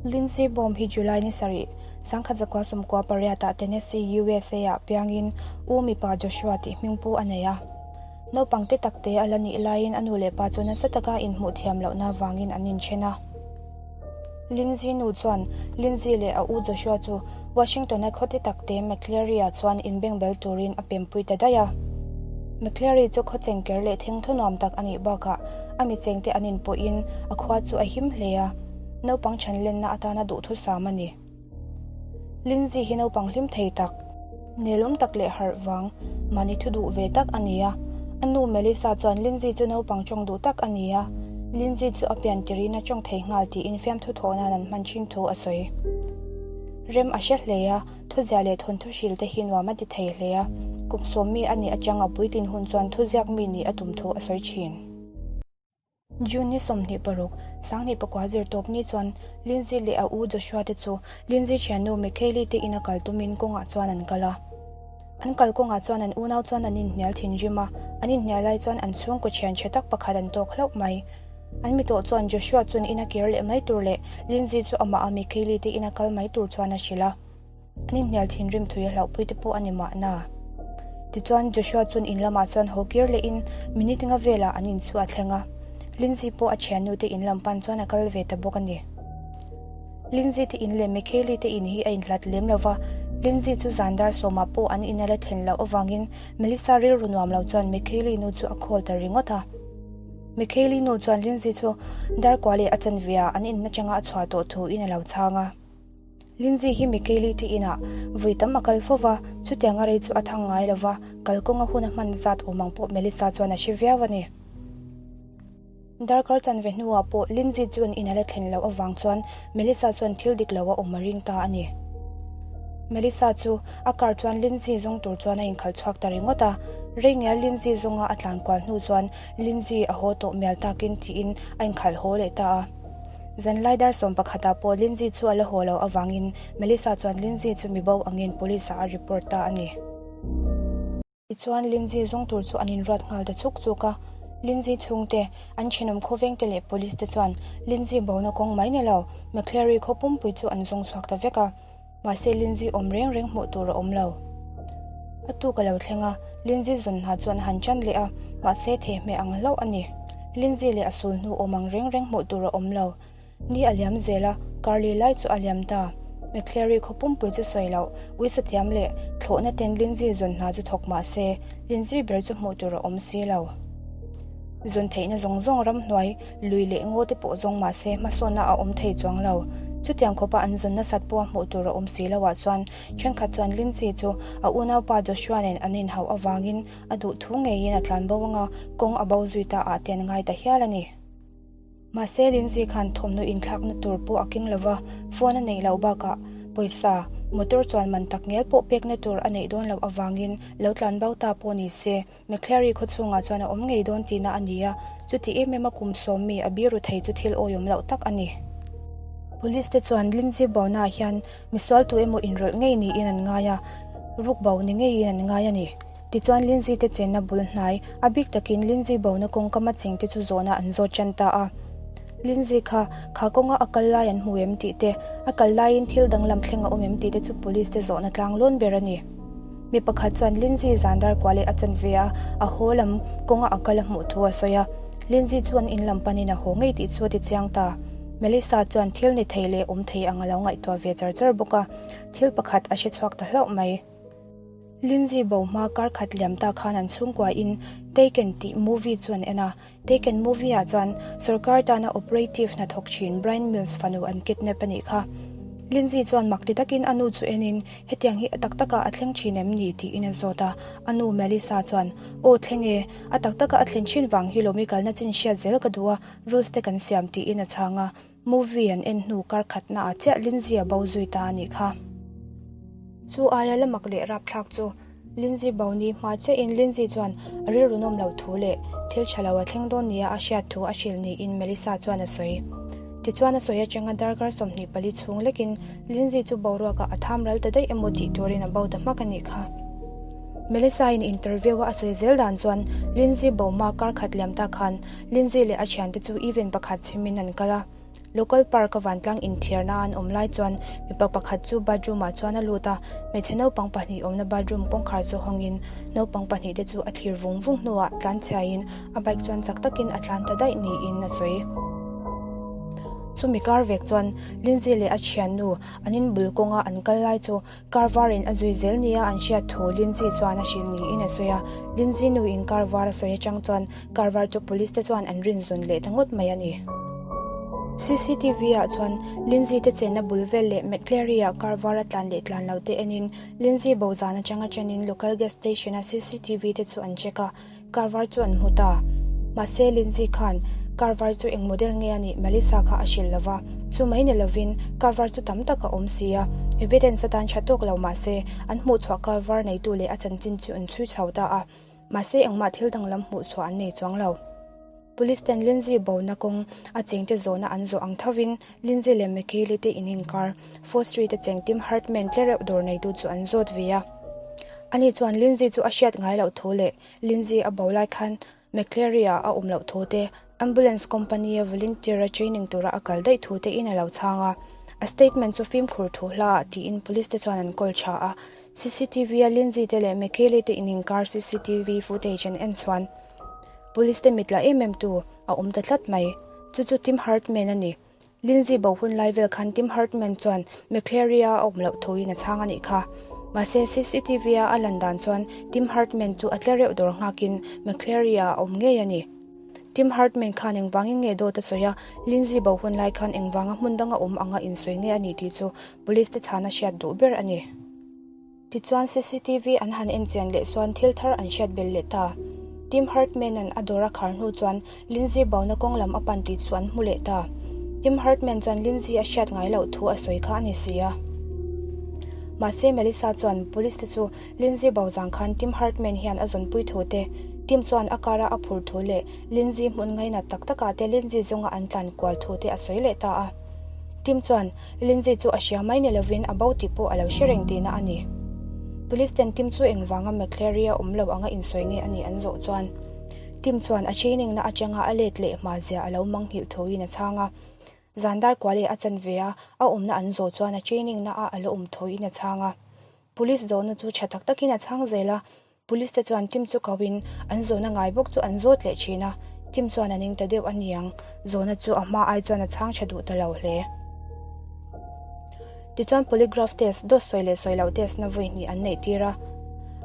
Lindsey Bohm hi July ni sarih, 1998 ah Tennessee, USA ah piangin u mipa Joshua tih hmingpu a nei a. Naupang te tak te a la nih laiin a nu leh pa chu nasa taka inhmuh thiam lohna vangin an inthen a. Lindsey nu chuan Lindsey leh a u Joshua chu Washington-a khaw te tak te McCleary-ah chuan inbengbel turin a pempui ta daih a. McCleary chu khaw chengker leh thengthaw nuam tak a nih bakah a mi chengte an inpawhin a khua chu a him hle a, naupang chhanlenna atana duhthusam a ni. Lindsey hi naupang hlim thei tak, nelawm tak leh harh vang, mahni thu duh ve tak a ni a. A nu Melissa chuan Lindsey chu naupang tawng duh tak a ni a, Lindsey chu a pian tirin a tawng thei nghal tiin fiamthu thawh nan an hman thin thu a sawi. Rem a hre hle a, thuziah leh thawnthu hril te hi nuam a ti thei hle a, kum sawmmi a nih atanga puitlin hun chuan thuziak mi nih a tum thu a sawi thin. June ni 26, 2009 zirtawp ni chuan Lindsay leh a u Joshua te chu Lindsay thiannu Michaeli te ina kal tumin kawngah chuan an kal a. An kal kawngah chuan an unau chuan an inhnial thinrim a, an inhnial lai chuan an chhungkaw thian tha tak pakhat an tawk hlauh mai. An mitawh chuan Joshua chuan ina kir leh mai tur leh Lindsay chu amah a Michaeli te ina kal mai tur chuan a hrilh a. An inhnial thinrim thui a hlauhpui te pawh a ni mahna. Tichuan, Joshua chuan in lamah chuan haw kir lehin minute nga velah an in chu a thleng a. Lindsay pawh a thiannu te in lam pan chuan a kal ve ta bawk a ni. Lindsay te in leh Michaeli te in hi a inhlat lem lo va, Lindsay chu zan dar sawmah pawh an in a la thlen loh avangin Melissa rilru nuam lo chuan Michaeli nu chu a call ta ringawt a. Michaeli nu chuan Lindsay chu dar kua leh a chanve ah an in atanga a chhuah tawh thu in a lo chhang a. Lindsay hi Michaeli te inah vui tam a kal fo va, chutiang a rei chu a thang ngai lo va, kalkawnga hun a hman zat awm ang pawh Melissa chuan a hre viau a ni. Darkar chanve hnuah pawh Lindsay chuan in a la thlen loh avang chuan Melissa chuan thil dik lo a awm a ring ta a ni. Melissa chu a car chuan Lindsay zawng tur chuan a inkhalh chhuak ta ringawt a, rei ngial Lindsay zawnga a tlan kual hnu chuan Lindsay a haw tawh mial takin tiin a inkhalh haw leh ta a. Zanlai dar 11 ah pawh Lindsay chu a la haw loh avangin Melissa chuan Lindsay chu mibo angin police ah a report ta a ni. Tichuan Lindsay zawng tur chu an inruat nghal ta chuk chuk a, Lindsay chhungte, an thenawm khawvengte leh police te chuan Lindsay bona kawng mai ni lo, McCleary khaw pumpui chu an zawng chhuak ta vek a. Mahse Lindsay awm reng reng hmuh tur a awm lo. A tuk a lo thleng a, Lindsay zawn hna chuan a han chan leh a, mahse thehmeh ang hlauh a ni. Lindsay leh a sul hnu awm ang reng reng hmuh tur a awm lo. Ni a liam zel a, Carly lai chu a liam ta. McCleary khaw pumpui chu sawi loh, uisathiam leh thlawhna ten Lindsay zawn hna chu thawk mahse Lindsay ber chu hmuh tur a awm si lo. Zawn theihna zawng zawng ramhnuai Lui leh ngaw te pawh zawng mah se hmasawnna a awm thei chuang lo. Chutiang khawpa an zawn nasat pawha hmuh tur a awm si lo ah chuan thenkhat chuan Lindsay chu a unaupa Joshua nen an inhauh avangin a duh thu ngeiin a tlan bo anga kawng a bo zui ta ah te an ngai ta hial a ni. Mahse Lindsay khan thawmhnaw inthlakna tur pawh a keng lova, phone a neih loh bakah pawisa, motor chuan man tak ngial pawh pekna tur a neih dawn loh avangin lo tlan bo ta pawh ni se McCleary khaw chhungah chuan a awm ngei dawn tihna a ni a, chuti em em a kum sawm mi a biru thei chu thil awiawm loh tak a ni. Police te chuan Lindsay Bona hian misual tu emaw inrawlh ngei niin an ngai a, ruk bo ni ngeiin an ngai a ni. Tichuan Lindsay te chenna bul hnai, a bik takin Lindsay Bona kawngkam a cheng te chu zawhna an zawt tan ta a. Lindsay kha, kha kawnga a kal lai an hmu em tih te, a kal laiin thil danglam thleng a awm em tih te chu police te zawhna tlang lawn ber a ni. Mi pakhat chuan Lindsay zan dar kuah leh a chanve a, a haw lam kawnga a kal a hmuh thu a sawi a. Lindsay chu an in lam panin a haw ngei tih chu a ti chiang ta. Melissa chuan thil ni thei leh awm thei ang a lo ngaihtuah ve char char bawk a, thil pakhat a hre chhuak ta hlauh mai. Lindsay bo hma kar khat liam ta khan an chhungkua in Taken tih movie chu an en a. Taken movie ah chuan sorkar tana operative hnathawk thin Bryan Mills fanu an kidnap a nih kha. Lindsay chuan mak ti takin a nu chu enin hetiang hi a tak takah a thleng thin em ni tiin a zawt a. A nu Melissa chuan, Aw thleng e, a tak taka a thlen thin vang hi lawmi kalna chin hriat zel ka duh a, rules te kan siam tiin a chhang a. Movie an en hnu kar khatna ah chiah Lindsay a bo zui ta a nih kha. Chu aia la mak leh rapthlak chu Lindsay bo ni hma chiahin Lindsay chuan a rilru nawm loh thu leh thil tha lo a thleng dawn nia a hriat thu a hrilh niin Melissa chuan a sawi. Tichuan a sawi atanga darkar 24 chhung lekin Lindsay chu boruakah a tham ral ta daih emaw tih turin a bo ta hmak a nih kha. Melissa-in interview-a a sawi zel dan chuan Lindsay bo hma kar khat liam ta khan Lindsay leh a thiante chu event pakhat chhimin an kal a. Local park a vantlang inthiarna an awm lai chuan mipa pakhat chu bathroom ah chuan a lut a, hmeichhe naupang pahnih awmna bathroom kawngkhar chu hawngin naupang pahnih te chu a thlir vung vung hnuah tlanchhiain a bike chuan chak takin a tlan ta daih niin a sawi. Chumi kar vek chuan Lindsay leh a thiannu an inbul kawnga an kal lai chu Car var in a zui zel nia an hriat thu Lindsay chuan a hrilh niin a sawi a, Lindsay nu in car var a sawi atang chuan car var chu police te chuan an rin zawn leh ta ngawt mai a ni. CCTV ah chuan Lindsay te chenna bul vel leh McCleary ah car var a tlan leh tlan lo te enin Lindsay bo zan atanga chenin local gas station a CCTV te chu an check a, Car var chu an hmu ta. Mahse, Lindsay khan car var chu eng model nge a nih Melissa kha a hrilh lo va, chu mai ni lovin car var chu tam tak a awm si a, evidence atan tha tawk lo mahse, an hmuh chhuah car var neitu leh a chanchin chu an chhui chho ta a, mahse engmah thil danglam hmuh chhuah an nei chuang lo. Police ten Lindsay bona kawng a chengte zawhna an zawh ang thovin Lindsay leh McKaylee te in inkar Fourth Street a cheng Tim Hartman tlereuh dawr neitu chu an zawt ve a. Ani chuan Lindsay chu a hriat ngai loh thu leh Lindsay a bo lai khan McCleary ah a awm loh thu te, ambulance company a volunteer a training tura a kal daih thu te in a lo chhang a. A statement chu fimkhur thu hla ah tiin police te chuan an kawl tha a. CCTV a Lindsay te leh McKaylee te in inkar CCTV footage an en chuan Police te mit la em em tu a awm ta tlat mai. Chu chu Tim Hartman a ni. Lindsay bo hun lai vel khan Tim Hartman chuan McCleary-a a awm loh thuin a chhang a nih kha. Mahse CCTV-a a lan dan chuan Tim Hartman chu a tle reuh dawr nghakin McCleary-a a awm ngei a ni. Tim Hartman khan engvangin nge dawt a sawi a, Lindsay bo hun lai khan engvanga hmun danga awm anga insawi nge a ni tih chu police te chhana hriat duh ber a ni. Tichuan CCTV an han enchian leh chuan thil thar an hriat belh leh ta. Tim Hartman-a'n a dawr a khar hnu chuan Lindsay bona kawng lam a pan tih chu an hmu leh ta. Tim Hartman chuan Lindsay a hriat ngai loh thu a sawi kha a ni si a. Mahse Melissa chuan police te chu Lindsay bo zang khan Tim Hartman hian a zawnpui thu te, Tim chuan a kara a phur thu leh Lindsay hmun ngainat tak takah te Lindsay zawnga an tlan kual thu te a sawi leh ta a. Tim chuan Lindsay chu a hria mai ni lovin a bo tih pawh a lo hre reng tihna a ni. Police ten Tim chu engvanga McCleary a awm lo anga insawi nge a nih an zawh chuan Tim chuan a training na atanga a let leh hma zia a lo manghilh thuin a chhang a. Zan dar kual leh a chanve a a awmna an zawh chuan a training na ah a la awm thuin a chhang a. Police zawhna chu tha tak takin a chhang zel a, Police te chuan Tim chu koin an zawhna ngai bawk chu an zawt leh thin a, Tim chuan a ning ta deuh a niang, zawhna chu a hma ai chuan a chhang tha duh ta lo hle. Tichuan polygraph test, dawt sawi leh sawi loh test na vawi hnih an neih tir a.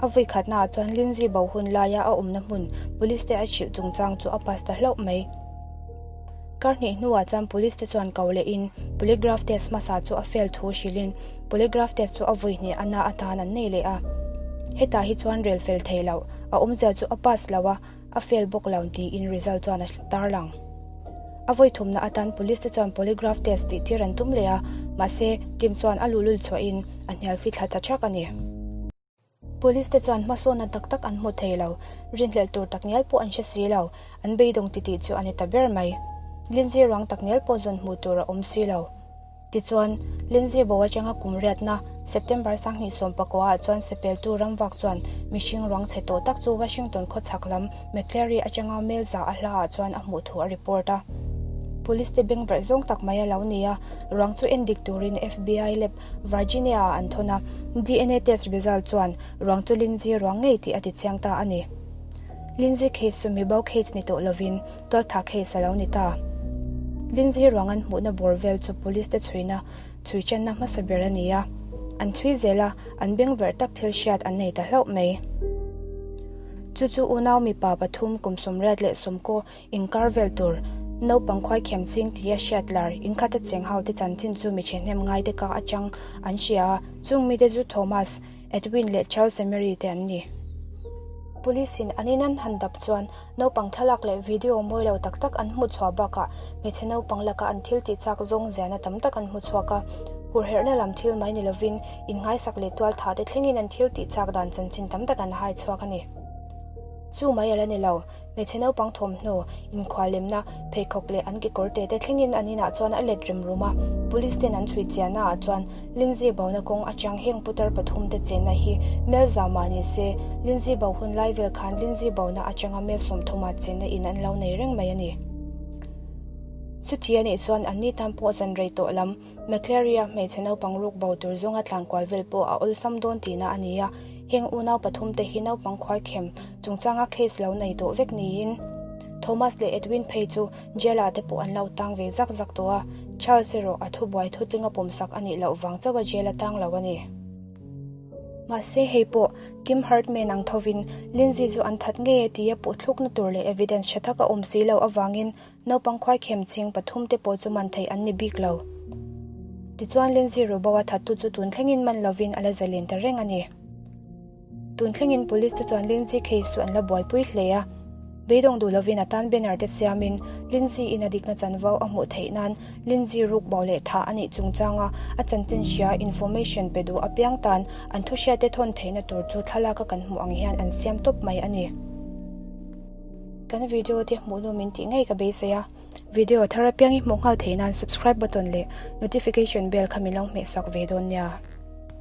A vawi khatna ah chuan Lindsay bo hun laia a awmna hmun police te a hrilh chungchang chu a pass ta hlauh mai. Kar hnih hnuah chuan police te chuan ko lehin polygraph test hmasa chu a fail thu hrilhin polygraph test chu a vawi hnih a na atan an nei leh a. Hetah hi chuan rel fel thei loh, a awmzia chu a pass lo a, a fail bawk lo tiin result chuan a tarlang. A vawi thumna atan police te chuan polygraph test tih tir an tum leh a, mahse team chuan a luhlul chhuahin a hnial fithla ta thak a ni. Police te chuan hmasawnna tak tak an hmu thei lo, rinhlelh tur tak ngial pawh an hre si lo, an beidawng titih chu a ni ta ber mai. Lindsay ruang tak ngial pawh zawn hmuh tur a awm si lo. Tichuan, Lindsay bo atanga kum riatna, September 2019 ah chuan sepeltu ramvak chuan mihring ruang chhe tawh tak chu Washington khawchhak lam McCleary atanga mel za a hla ah chuan a hmuh thu a report a. Police te bengverh zawng tak mai a lo ni a, ruang chu endik turin FBI lab Virginia ah an thawn a, DNA test result chuan ruang chu Lindsay ruang ngei tih a ti chiang ta a ni. Lindsay case chu mibo case ni tawh lovin tualtha case a lo ni ta. Lindsay ruang an hmuhna bawr vel chu police te chhuina chhui channa hmasa ber a ni a, an chhui zel a, an bengverh tak thil hriat an nei ta hlauh mai. Chu chu unau mipa pathum kum 97 Inkar vel tur, naupang khuaikhem ching tia hriat lar inkhata cheng ho te chanchin chu mi thehnem ngai te ka atang an hria a, chung mite chu Thomas, Edwin leh Charles Emery te an ni. Police in an in an han dap chuan naupang thlalak leh video mawi lo tak tak an hmu chhuah bakah hmeichhe naupang laka an thil tih chak zawng ziahna tam tak an hmu chhuak a, hurherhna lam thil mai ni lovin inngaisak leh tualthah te thlengin an thil tih chak dan chanchin tam tak an hai chhuak a ni. Chu mai a la ni lo. Hmeichhe naupang thawmhnaw, inkhuallemna, pheikhawk leh an kekawr te te thlengin an inah chuan a let rem rum a. Police ten an chhui chiahna ah chuan Lindsay bona kawng atang heng putar pathum te chenna hi mel zau mah ni se, Lindsay bo hun lai vel khan Lindsay bona atanga mel 30 ah chenna in an lo nei reng mai a ni. Chuti a nih chuan anni tan pawh zan rei tawh lam McCleary-a hmeichhe naupang ruk bo tur zawnga tlan kual vel pawh a awlsam dawn tihna a ni a, heng unau pathumte hi naupang khuaikhem chungchanga case lo nei tawh vek niin Thomas leh Edwin phei chu jail-ah te pawh an lo tang ve zak zak tawh a, Charles erawh a thubuai thutlinga pawmsak a nih loh vang chauha jail a tang lo a ni. Mahse hei pawh Kim Hartman ang thovin Lindsay chu an that ngei e tia puhthlukna tur leh evidence tha tak a awm si loh avangin Naupang khuaikhem ching pathumte pawh chu man theih an ni bik lo. Tichuan Lindsay Robo-a thattu chu tun thlengin man lovin a la zalen ta reng a ni. Tun thlengin Police te chuan Lindsay case chu an la buaipui hle a. Beidawng duh lovin a tan banner te siamin Lindsay in a dikna chanvo a hmuh theih nan Lindsay ruk bo leh thah a nih chungchanga a chanchin hria information pe duh apiang tan an thuhriatte thawn theihna tur chu thlalaka kan hmuh ang hian an siam tawp mai a ni. Kan video te hmuh nu min tih ngei ka beisei a, video thar apiang i hmuh nghal theih nan subscribe button leh notification bell kha min lo hmeh sak ve dawn nia.